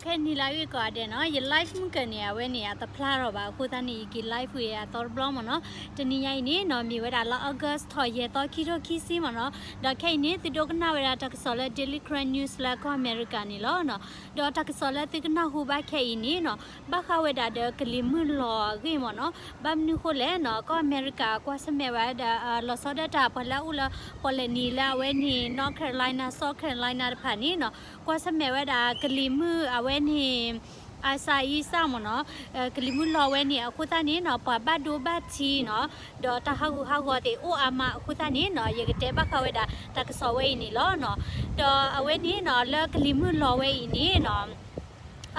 ခဲအံၤနံၤလၢအဂ့ၤကိးဂၤဒဲးနီၤ, ယ live မုၢ်ကၢၤန့ၣ် အဝဲန့ၣ် အတဖျါထီၣ်ဘၣ်အဃိသတးန့ၣ် ယက့ၤ live ဝံၤအသီတဘျီမ့ၢ်နီၤ. တနံၤညါအံၤန့ၣ်နီၤ မ့ၢ်ဝဲဒၣ်လါ August ထီၣ်ယဲၢ်သီ ခံထိခံဆံမ့ၢ်နီၤ. ဒီးခဲအံၤန့ၣ် သုဒိကနၣ်ဝဲဒၣ်တၢ်ကစီၣ်လၢ Daily Karen News လၢကီၢ်အမဲရကၤန့ၣ်လီၤနီၤ. ဒီးတၢ်ကစီၣ်လၢသုကနၢ်ဟူဘၣ်ခဲအံၤန့ၣ်နီၤ ဘၣ်ဃးဝဲဒၣ်ဒီးကလံၤမုၢ်လီၤအဂ့ၢ်မ့ၢ်နီၤ. ဘၣ်မနုၤဃိလဲၣ်နီၤ, ကီၢ်အမဲရကၤကွၢ်ဆၢၣ်မဲာ်ဝဲဒၣ် လီၤဆီဒၣ်တၢ် ပှၤလၢအအိၣ်လၢပီၣ်လဲၣ်နံၤလၢအဝဲန့ၣ် North Carolina, South Carolina တဖၣ်န့ၣ်နီၤ, ကွၢ်ဆၢၣ်မဲာ်ဝဲဒၣ်ကလံၤမုၢ်အဝဲန့ၣ် အစးအံစၢ်မ့ၢ်နီၤ, ကလံၤမုၢ်လီၤဝဲန့ၣ် အဃိသတးန့ၣ်နီၤ ပှၤဘၣ်ဒိဘၣ်ထံးနီၤ, ဒီးတၢ်ဟးဂူာ်ဟးဂီၤသ့ၣ်အိၣ်အါမးအဃိသတးန့ၣ်နီၤ ယကတဲဘၣ်ဃးဝဲဒၣ်တၢ်ကစီၣ်ဝဲအံၤန့ၣ်လီၤနီၤ. ဒီးအဝဲန့ၣ်နီၤ လၢကလံၤမုၢ်လီၤဝဲအံၤန့ၣ်နီၤ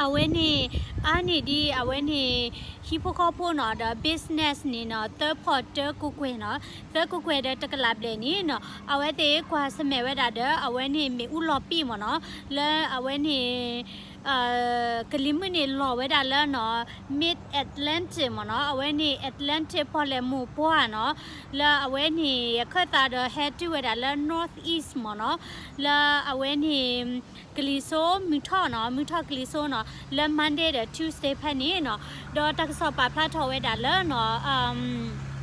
အဝဲန့ၣ် အါန့ၢ်ဒံးအဝဲန့ၣ် ဟံၣ်ဖိဃီဖိနီၤ ဒီး business န့ၣ်နီၤ သၢဖီၣ်တၢကိးကွဲၢ်နီၤ, သၢကိးကွဲၢ်ဒီးတကလးဘျဲၣ်န့ၣ်နီၤ အဝဲသ့ၣ်ကွၢ်ဆၢၣ်မဲာ်ဝဲဒၣ်ဒီး အဝဲန့ၣ်မ့ၣ်အူလီၤပံာ်မ့ၢ်နီၤ, လၢအဝဲန့ၣ် ကလံၤမုၢ်န့ၣ်လီၤဝဲဒၣ်လၢနီၤ Mid Atlantic မ့ၢ်နီၤ, အဝဲန့ၣ် Atlantic ပီၣ်လဲၣ်မိၢ်ပှၢ်နီၤ, လၢအဝဲန့ၣ် အခၢၣ်သးဒီးဟဲတုၤဝဲဒၣ်လၢ Northeast မ့ၢ်နီၤ, လၢအဝဲန့ၣ် ကလံၤစိးမုၢ်ထီၣ်နီၤ, မုၢ်ထီၣ်ကလံၤစိးနီၤ, လၢ Monday ဒီး Tuesday ဖဲန့ၣ်နီၤ, ဒီးတၢ်ကစီၣ်ပာ်ဖျါထီၣ်ဝဲဒၣ်လၢနီၤ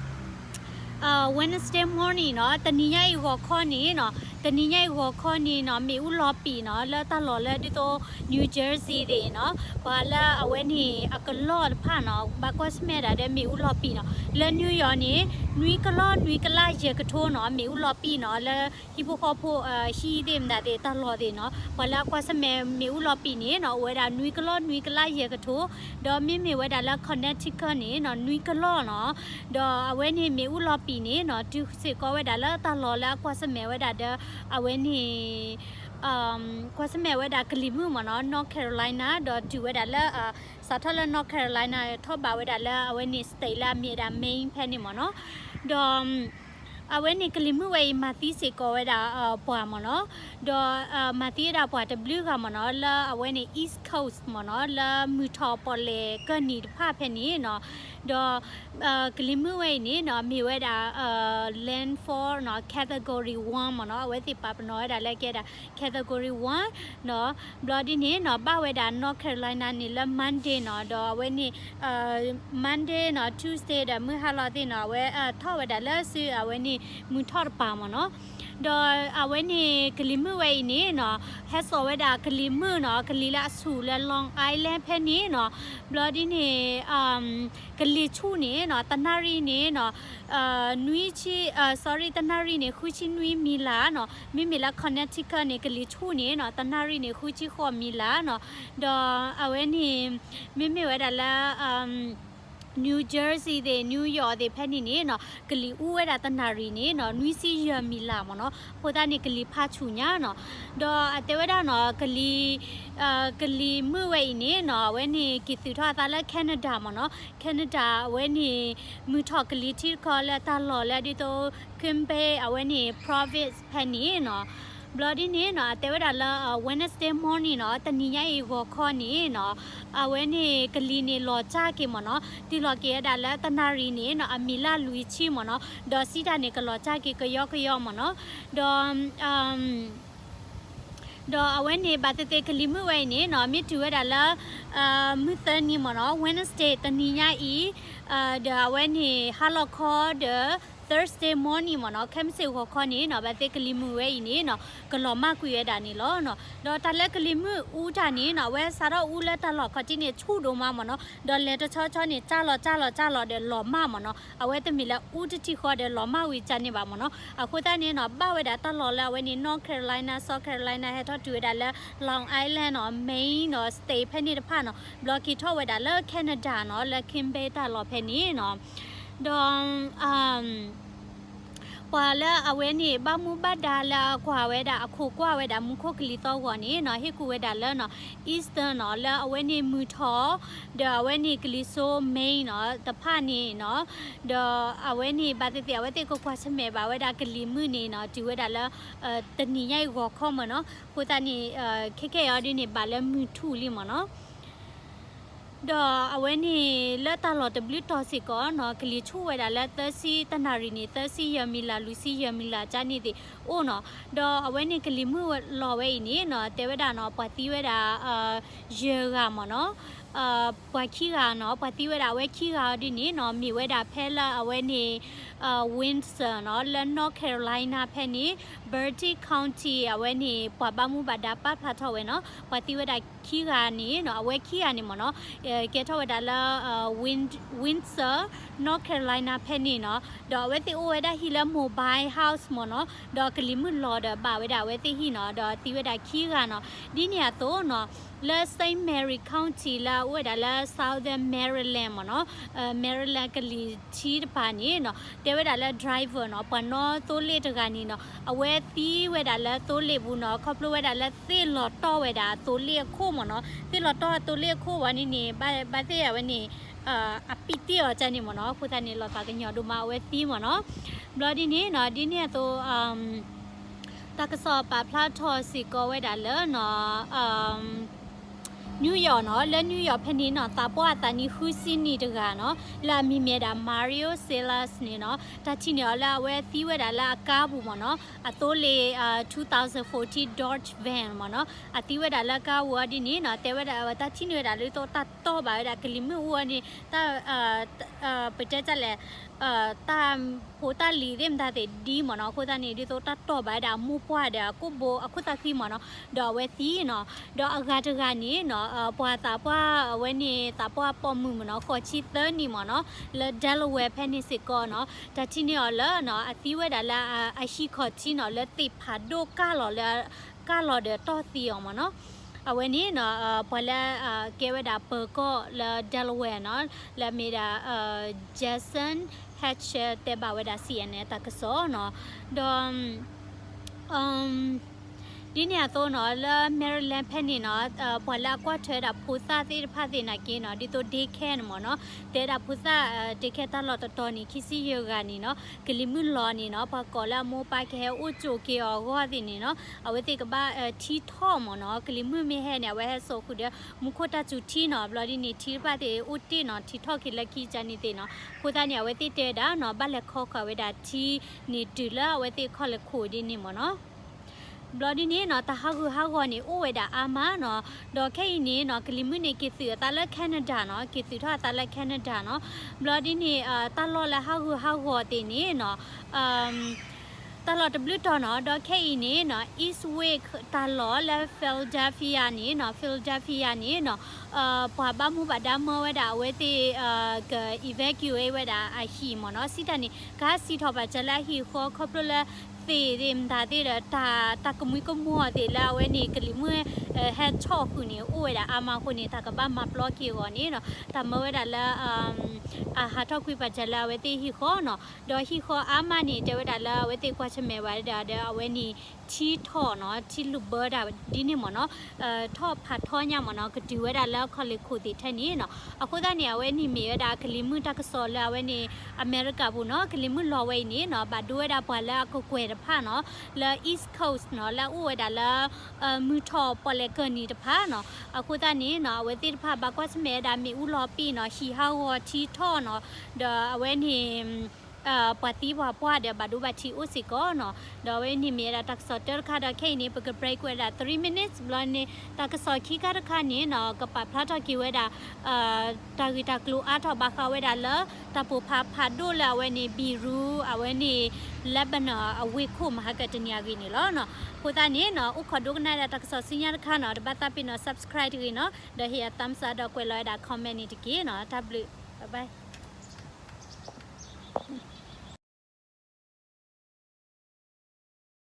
Wednesday morning နီၤ, တနံၤညါအံၤဂီၤခီန့ၣ်နီၤ, တနံၤညါအံၤဂီၤခီန့ၣ်နီၤ မ့ၣ်အူလီၤပံာ်နီၤ, လၢတၢ်လီၢ်လၢဒ်သိး New Jersey သ့ၣ်နီၤ, ပှၤလၢအဝဲန့ၣ်အကလီၢ်တဖၣ်နီၤ ဘၣ်ကွၢ်ဆၢၣ်မဲာ်ဒၣ်ဒီးမ့ၣ်အူလီၤပံာ်နီၤ, လၢ New York န့ၣ် နွံကလီၢ်နွံကလးယဲၢ်ကထိနီၤ မ့ၣ်အူလီၤပံာ်နီၤ, လၢဟံၣ်ဖိဃီဖိ ဟံၣ်သ့ၣ်မတၤသ့ၣ်တၢ်လီၢ်သ့ၣ်နီၤ, ပှၤလၢအကွၢ်ဆၢၣ်မဲာ်မ့ၣ်အူလီၤပံာ်န့ၣ်နီၤ အိၣ်ဝဲဒၣ်နွံကလီၢ်နွံကလးယဲၢ်ကထိ, ဒီးမ့မ့ၢ်ဝဲဒၣ်လၢ Connecticut န့ၣ်နီၤ နွံကလီၢ်နီၤ, ဒီးအဝဲန့ၣ်မ့ၣ်အူလီၤပံာ်န့ၣ်နီၤ တုၤစ့ၢ်ကီးဝဲဒၣ်လၢတၢ်လီၢ်လၢအကွၢ်ဆၢၣ်မဲာ်ဝဲဒၣ်ဒီး အဝဲန့ၣ် ကွၢ်ဆၢၣ်မဲာ်ဝဲဒၣ်ကလံၤမုၢ်မ့ၢ်နီၤ North Carolina ဒီးတုၤဝဲဒၣ်လၢ စးထီၣ်လၢ North Carolina ထီၣ်ဘးဝဲဒၣ်လၢအဝဲန့ၣ် state လၢအမ့ၢ်ဝဲဒၣ် Maine ဖဲန့ၣ်မ့ၢ်နီၤ, ဒီး အဝဲန့ၣ်ကလံၤမုၢ်ဝဲအံၤမၤသံစ့ၢ်ကီးဝဲဒၣ်ပှၤမ့ၢ်နီၤ, ဒီးမၤသံဝဲဒၣ်ပှၤတဘျုးဂၤမ့ၢ်နီၤ လၢအဝဲန့ၣ် East Coast မ့ၢ်နီၤ လၢမုၢ်ထီၣ်ပီၣ်လဲၣ်ကၢၢ်နံၤတဖၣ်ဖဲန့ၣ်နီၤ, ဒီး ကလံၤမုၢ်ဝဲအံၤန့ၣ်နီၤ မ့ၢ်ဝဲဒၣ် landfall နီၤ category one မ့ၢ်နီၤ, အဝဲသ့ၣ်ပာ်ပနီၣ်ဝဲဒၣ်လၢကဲဒၣ် category one နီၤ, ဘျီဒ်န့ၣ်နီၤ ဘၣ်ဝဲဒၣ် North Carolina န့ၣ်လၢ Monday နီၤ, ဒီးအဝဲန့ၣ် Monday နီၤ Tuesday ဒီးမုၢ်ဟါလီၤသ့ၣ်နီၤ အဝဲထီၣ်ဝဲဒၣ်လၢစုအဝဲန့ၣ်မုၢ်ထီၣ်တပၤမ့ၢ်နီၤ, ဒီးအဝဲန့ၣ်ကလံၤမုၢ်ဝဲအံၤန့ၣ်နီၤ ဟဲစိာ်ဝဲဒၣ်ကလံၤမုၢ်နီၤ ကလံၤလၢအဆူၣ်လၢ Long Island ဖဲန့ၣ်နီၤ, ဘျီဒ်န့ၣ် ကလံၤဆူၣ်န့ၣ်နီၤ တနၣ်ရံၣ်န့ၣ်နီၤ နွံဆံ sorry တနၣ်ရံၣ်န့ၣ် ဃုဆံနွံမံၤလၤနီၤ, မ့မ့ၢ်လၢ Connecticut န့ၣ် ကလံၤဆူၣ်န့ၣ်နီၤ တနၣ်ရံၣ်န့ၣ် ဃုဆံဃိးမံၤလၤနီၤ, ဒီးအဝဲန့ၣ် မ့မ့ၢ်ဝဲဒၣ်လၢ New Jersey သ့ၣ် New York သ့ၣ်ဖဲန့ၣ်န့ၣ်နီၤ ကလံၤအူဝဲဒၣ်တနၣ်ရံၣ်န့ၣ်နီၤ နွံဆံယဲၢ်မံၤလၤမ့ၢ်နီၤ, အဃိသတးန့ၣ် ကလံၤဖးဆူၣ်ညါနီၤ, ဒီးအတဲဝဲဒၣ်နီၤ ကလံၤ ကလံၤမုၢ်ဝဲအံၤန့ၣ်နီၤ အဝဲန့ၣ်က့ၤသုးထီၣ်အသးလၢ Canada မ့ၢ်နီၤ, Canada အဝဲန့ၣ် မုၢ်ထီၣ်ကလံၤထံတခီလၢတၢ်လီၢ်လၢဒ်သိး Quebec အဝဲန့ၣ် province ဖဲန့ၣ်နီၤ, ဘျီဒ်န့ၣ်နီၤ အတဲဝဲဒၣ်လၢ Wednesday morning နီၤ တနံၤညါအံၤဂီၤခီန့ၣ်နီၤ အဝဲန့ၣ်ကလံၤန့ၣ်လီၤစၢ်က့ၤမ့ၢ်နီၤ, တုၤလီၤက့ၤဝဲဒၣ်လၢတနၣ်ရံၣ်န့ၣ်နီၤ အမံၤလၢလွံၢ်ဆံမ့ၢ်နီၤ, ဒီးစံးတၢ်န့ၣ် ကလီၤစၢ်က့ၤကယီကယီမ့ၢ်နီၤ, ဒီး ဒီးအဝဲန့ၣ် ဘၣ်သ့ၣ်သ့ၣ်ကလံၤမုၢ်ဝဲအံၤန့ၣ်နီၤ မ့ၢ်တုၤဝဲဒၣ်လၢ မုၢ်သၢနံၤမ့ၢ်နီၤ Wednesday တနံၤညါအံၤ ဒီးအဝဲန့ၣ် ဟါလီၤခီဒီး Thursday morning မ့ၢ်နီၤ ခဲမုၢ်ဆ့ၣ်ဂီၤခီန့ၣ်နီၤ ဘၣ်သ့ၣ်ကလံၤမုၢ်ဝဲအံၤန့ၣ်နီၤ ကလီၤမၢ်ကွံာ်ဝဲဒၣ်န့ၣ်လီၤ. ဒီးတၢ်လၢကလံၤမုၢ်အူတၢ်န့ၣ်နီၤ အဝဲစးထီၣ်အူလၢတၢ်လီၢ်ခီၣ်ထံးန့ၣ် ဆူၣ်ဒိၣ်မးမ့ၢ်နီၤ ဒီးလဲၤတဆီဆီန့ၣ် စၢ်လီၤစၢ်လီၤစၢ်လီၤဒီးလီၤမၢ်မ့ၢ်နီၤ အဝဲတမ့ၢ်လၢအူတထံၣ်ဃီဒီးလီၤမၢ်ဝံၤကန့ၣ်ဘၣ်မ့ၢ်နီၤ အဃိသတးန့ၣ်နီၤ ဘၣ်ဝဲဒၣ်တၢ်လီၢ်လၢအဝဲန့ၣ် North Carolina South Carolina ဟဲထီၣ်တုၤဝဲဒၣ်လၢ Long Island နီၤ Maine နီၤ state ဖဲန့ၣ်တဖၣ်နီၤ ဘျီက့ၤထီၣ်ဝဲဒၣ်လၢ Canada နီၤ လၢ Quebec တၢ်လီၢ်ဖဲန့ၣ်နီၤ ဒီး ပှၤလၢအဝဲန့ၣ် ဘၣ်မူဘၣ်ဒါလၢအကွၢ်ဝဲဒၣ် အခိးကွၢ်ဝဲဒၣ်မူခိၣ်ကလံၤသီၣ်ဂီၤန့ၣ်နီၤ ဟ့ၣ်ကူၣ်ဝဲဒၣ်လၢနီၤ Eastern နီၤ လၢအဝဲန့ၣ်မုၢ်ထီၣ် ဒီးအဝဲန့ၣ်ကလံၤစိး Maine နီၤ တဖၣ်န့ၣ်နီၤ ဒီးအဝဲန့ၣ် ဘၣ်သ့ၣ်သ့ၣ် အဝဲသ့ၣ်ကကွၢ်ဆၢၣ်မဲာ်ဘၣ်ဝဲဒၣ်ကလံၤမုၢ်န့ၣ်နီၤ တုၤဝဲဒၣ်လၢ တနံၤညါအံၤဂီၤခီမ့ၢ်နီၤ အဃိသတးန့ၣ် ခဲကဲအံၤဒ်န့ၣ် ဘၣ်လၢမုၢ်ထူၣ်လံမ့ၢ်နီၤ ဒီးအဝဲန့ၣ်လၢတၢ်လီၢ်တဘျုးတီၤစ့ၢ်ကီးနီၤ ကလံၤဆူၣ်ဝဲဒၣ်လၢသၢဆံ တနၣ်ရံၣ်န့ၣ် သၢဆံယဲၢ်မံၤလး လွံၢ်ဆံယဲၢ်မံၤလး ကန့ၣ်သ့ၣ်အိၣ်နီၤ. ဒီးအဝဲန့ၣ်ကလံၤမုၢ်လီၤဝဲအံၤန့ၣ်နီၤ တဲဝဲဒၣ်နီၤ ပှၤသံဝဲဒၣ် ယဲၢ်ဂၤမ့ၢ်နီၤ ပှၤခံဂၤနီၤ ပှၤသံဝဲဒၣ်အဝဲခံဂၤအီၤဒ်န့ၣ်နီၤ မ့ၢ်ဝဲဒၣ်ဖဲလၢအဝဲန့ၣ် Windsor နီၤ လၢ North Carolina ဖဲန့ၣ် Bergen County အဝဲန့ၣ် ပှၤဘၣ်မူဘၣ်ဒါပာ်ဖျါထီၣ်ဝဲနီၤ ပှၤသံဝဲဒၣ်ခံဂၤန့ၣ်နီၤ အဝဲခံဂၤန့ၣ်မ့ၢ်နီၤ ကဲထီၣ်ဝဲဒၣ်လၢ Win- Windsor North Carolina ဖဲန့ၣ်နီၤ ဒီးအဝဲသ့ၣ်အိၣ်ဝဲဒၣ်ဟံၣ်လၢ mobile house မ့ၢ်နီၤ ဒီးကလံၤမုၢ်လီၤဒီးဘၣ်ဝဲဒၣ်အဝဲသ့ၣ်ဟံၣ်နီၤ ဒီးသံဝဲဒၣ်ခံဂၤနီၤ ဒ်န့ၣ်အသိးနီၤ လၢ Saint Mary County လၢအအိၣ်ဝဲဒၣ်လၢ Southern Maryland မ့ၢ်နီၤ Maryland ကလံၤထံတပၤန့ၣ်နီၤ တဲဝဲဒၣ်လၢ driver နီၤ ပှၤနီၣ်သိလ့ၣ်တဂၤန့ၣ်နီၤ အဝဲသံဝဲဒၣ်လၢသိလ့ၣ်ပူၤနီၤ ခီဖျိဝဲဒၣ်လၢသ့ၣ်လီၤတီၢ်ဝဲဒၣ်အသိလ့ၣ်အခိၣ်မ့ၢ်နီၤ သ့ၣ်လီၤတီၢ်အသိလ့ၣ်အခိၣ်ဝဲန့ၣ်န့ၣ် ဘၣ်သ့ၣ်အဝဲန့ၣ် အပံာ်တ့ၢ်အီၤကန့ၣ်မ့ၢ်နီၤ အဃိသတးန့ၣ် လီၤသးကညီၤဒိၣ်မးအဝဲသံမ့ၢ်နီၤ ဘျီဒ်န့ၣ်နီၤ ဒ်န့ၣ်အသိး တၢ်ကစီၣ်ပာ်ဖျါထီၣ်စ့ၢ်ကီးဝဲဒၣ်လၢနီၤ New York နီၤ လၢ New York ဖဲန့ၣ်နီၤ သးပှၢ်အသးနံၣ်ဃုဆံနံၣ်တဂၤနီၤ လၢအမံၤမ့ၢ်ဝဲဒၣ် Mario Salas န့ၣ်နီၤ တၢ်ထံၣ်န့ၢ်အီၤလၢအဝဲသံဝဲဒၣ်လၢအကါပူၤမ့ၢ်နီၤ အသိလ့ၣ် two thousand fourteen Dodge van မ့ၢ်နီၤ အသံဝဲဒၣ်လၢကါပူၤအီၤဒ်န့ၣ်နီၤ တဲဝဲဒၣ် တၢ်ထံၣ်န့ၢ်ဝဲဒၣ်ဒ်သိးတၢ်တီၢ်ဘၣ်ဝဲဒၣ်ကလံၤမုၢ်အူအီၤန့ၣ် တၢ် ပတဲတၢ်လဲၣ် တၢ်ဖိတၢ်လံၤသ့ၣ်မတၤသ့ၣ်ဒ်မ့ၢ်နီၤ အဃိသတးန့ၣ် ဒ်သိးတၢ်တီၢ်ဘၣ်ဝဲဒၣ်အမိၢ်ပှၢ်ဒီးအကိာ်ဘိအခိၣ်သးဃံမ့ၢ်နီၤ ဒီးအဝဲသံနီၤ ဒီးအဂၤတဂၤန့ၣ်နီၤ ပှၤသးပှၢ်အဝဲန့ၣ် သးပှၢ်ပိာ်မုၣ်မ့ၢ်နီၤ ဃိးဆံသၢနံၣ်မ့ၢ်နီၤ လၢ Delaware ဖဲန့ၣ်စ့ၢ်ကီးနီၤ တၢ်ထံၣ်န့ၢ်အီၤလၢနီၤ အသံဝဲဒၣ်လၢအဟံၣ်ခီၣ်ထံးနီၤ လၢသ့ၣ်ဖးဒိၣ်ကၢ်လီၤလၢ ကၢ်လီၤဒီးတီၢ်သံအီၤမ့ၢ်နီၤ အဝဲန့ၣ်နီၤ ပှၤလၢ ကဲဝဲဒၣ်ပၢၤကီၢ်လၢ Delaware နီၤ လၢအမ့ၢ်ဒၣ် Jason Hecht တဲဘၣ်ဝဲဒၣ် C N N တၢ်ကစီၣ်နီၤ ဒီး ဒ်န့ၣ်အသိးနီၤ လၢ Maryland ဖဲန့ၣ်နီၤ ပှၤလၢအကွၢ်ထွဲဒၣ်ဖိသၣ်သ့ၣ်တဖၣ်သ့ၣ်နာ်က့နီၤ ဒ်သိး daycare န့ၣ်မ့ၢ်နီၤ တဲဒၣ်ဖိသၣ် daycare တၢ်လီၢ်တတီၤန့ၣ် ခံဆံယဲၢ်ဂၤန့ၣ်နီၤ ကလံၤမုၢ်လီၤန့ၣ်နီၤ ပှၤကိးလၢအမိၢ်ပၢ်ကဟဲအိၣ်ကၠိက့ၤအီၤအဂီၢ်သ့ၣ်န့ၣ်နီၤ အဝဲသ့ၣ်ကဘၣ်ထံထီၣ်မ့ၢ်နီၤ ကလံၤမုၢ်မ့ၢ်ဟဲန့ၣ် အဝဲဟဲစိာ်ဃုာ်ဒီး မူခိၣ်တၢ်စူၤထံနီၤ ဘျီဒ်န့ၣ် ထံတဖၣ်သ့ၣ်အိၣ်တ့ၢ်နီၤ ထံထီၣ်က့ၤလၢခံကန့ၣ်သ့ၣ်နီၤ အဃိသတးန့ၣ် အဝဲသ့ၣ်တဲဝဲဒၣ်နီၤ ဘၣ်လဲၤခီဃာ်ဝဲဒၣ်ထံန့ၣ်တုၤလၢအဝဲသ့ၣ်ခီၣ်လဲၤခိၣ်ဒ်န့ၣ်မ့ၢ်နီၤ ဘျီဒ်န့ၣ်နီၤ တၢ်ဟးဂူာ်ဟးဂီၤန့ၣ် အိၣ်ဝဲဒၣ်အါမးနီၤ ဒီးခဲအံၤန့ၣ်နီၤ ကလံၤမုၢ်န့ၣ် က့ၤသုးအသးလၢ Canada နီၤ က့ၤသုးထီၣ်အသးလၢ Canada နီၤ ဘျီဒ်န့ၣ် တၢ်လီၢ်လၢဟးဂူာ်ဟးဂီၤသ့ၣ်န့ၣ်နီၤ တၢ်လီၢ်တဘျုးတီၤနီၤ ဒီးခဲအံၤန့ၣ်နီၤ East Wake တၢ်လီၢ်လၢ Philadelphia န့ၣ်နီၤ Philadelphia န့ၣ်နီၤ ပှၤဘၣ်မူဘၣ်ဒါမၢဝဲဒၣ်အဝဲသ့ၣ် က evacuate ဝဲဒၣ်အဟံၣ်မ့ၢ်နီၤ စံးတၢ်န့ၣ် ကဟးစံးထီၣ်ပာ်စၢၤလၢအဟံၣ်ဃီ ခီဖျိလၢ သ့ၣ်သ့ၣ်မတၤသ့ၣ်ဒီး တၢ် တၢ်ကမှံကမှီၢ်သ့ၣ်လၢအဝဲန့ၣ် ကလံၤမုၢ် ဟဲထီၣ်ဃုာ်န့ၣ် အိၣ်ဝဲဒၣ်အါမးအဃိန့ၣ် တၢ်ကဘၣ်မၤပျီက့ၤအဂီၢ်န့ၣ်နီၤ တၢ်မၢဝဲဒၣ်လၢ အဟးထီၣ်ကွံာ်ပာ်စၢၤလၢအဝဲသ့ၣ်ဟံၣ်ဃီနီၤ ဒီးဟံၣ်ဃီအါမးန့ၣ် တဲဝဲဒၣ်လၢအဝဲသ့ၣ်ကွၢ်ဆၢၣ်မဲာ်ဝဲဒၣ်ဒီး အဝဲန့ၣ် ထံထီၣ်နီၤ ထံလူၤဘၢတၢ်ဒ်န့ၣ်မ့ၢ်နီၤ ထီၣ်ဖးထီညါမ့ၢ်နီၤ ကတုၤဝဲဒၣ်လၢခီၣ်လ့ၢ်ခိၣ်သ့ၣ်ထဲန့ၣ်နီၤ အဃိသတးန့ၣ် အဝဲန့ၣ်မ့ၢ်ဝဲဒၣ်ကလံၤမုၢ်တၢ်ကစီၣ်လၢအဝဲန့ၣ် အမဲရကၤပူၤနီၤ ကလံၤမုၢ်လီၤဝဲအံၤန့ၣ်နီၤ ဘၣ်ဒိဝဲဒၣ်ပှၤလၢအကကွဲၢ်တဖၣ်နီၤ လၢ East Coast နီၤ လၢအအိၣ်ဝဲဒၣ်လၢ မုၢ်ထီၣ်ပီၣ်လဲၣ်ကၢၢ်နံၤတဖၣ်နီၤ အဃိသတးန့ၣ်နီၤ အဝဲသ့ၣ်တဖၣ်ဘၣ်ကွၢ်ဆၢၣ်မဲာ်ဝဲဒၣ်မ့ၣ်အူလီၤပံာ်နီၤ ဟံၣ်ဟးဂီၤထံထီၣ်နီၤ ဒီးအဝဲန့ၣ် ပှၤသံပှၤပှၢ်ဒီးဘၣ်ဒိဘၣ်ထံးအိၣ်စ့ၢ်ကီးနီၤ ဒီးအဝဲန့ၣ်မ့ၢ်ဝဲဒၣ်တၢ်ကစီၣ်တၢတခါဒီးခဲအံၤန့ၣ် ပက break ဝဲဒၣ် three minutes ဘျီန့ၣ် တၢ်ကစီၣ်ခံခါတခါန့ၣ်နီၤ ကပာ်ဖျါထီၣ်က့ၤဝဲဒၣ် တၢ်ဂ့ၢ်တၢ်ကျိၤအါထီၣ်ဘၣ်ဃးဝဲဒၣ်လၢ တၢ်ပိၢ်ဖးဖးဒိၣ်လၢအဝဲန့ၣ် Beirut အဝဲန့ၣ် Lebanon အဝ့ၢ်ခိၣ်မဟါကတနံၤအဂ့ၢ်န့ၣ်လီၤ. အဃိသတးန့ၣ်နီၤ အိၣ်ခိးဒိကနၣ်ဒၣ်တၢ်ကစီၣ်ဆူညါတခါနီၤ တဘၣ်သးပ့ၤနီၤ subscribe တဂ့ၤနီၤ ဒီးဟ့ၣ်အ thumbs up ဒီးကွဲးလီၤဝဲဒၣ် comment န့ၣ်တက့ၢ်နီၤ တၢ်ဘျုး bye bye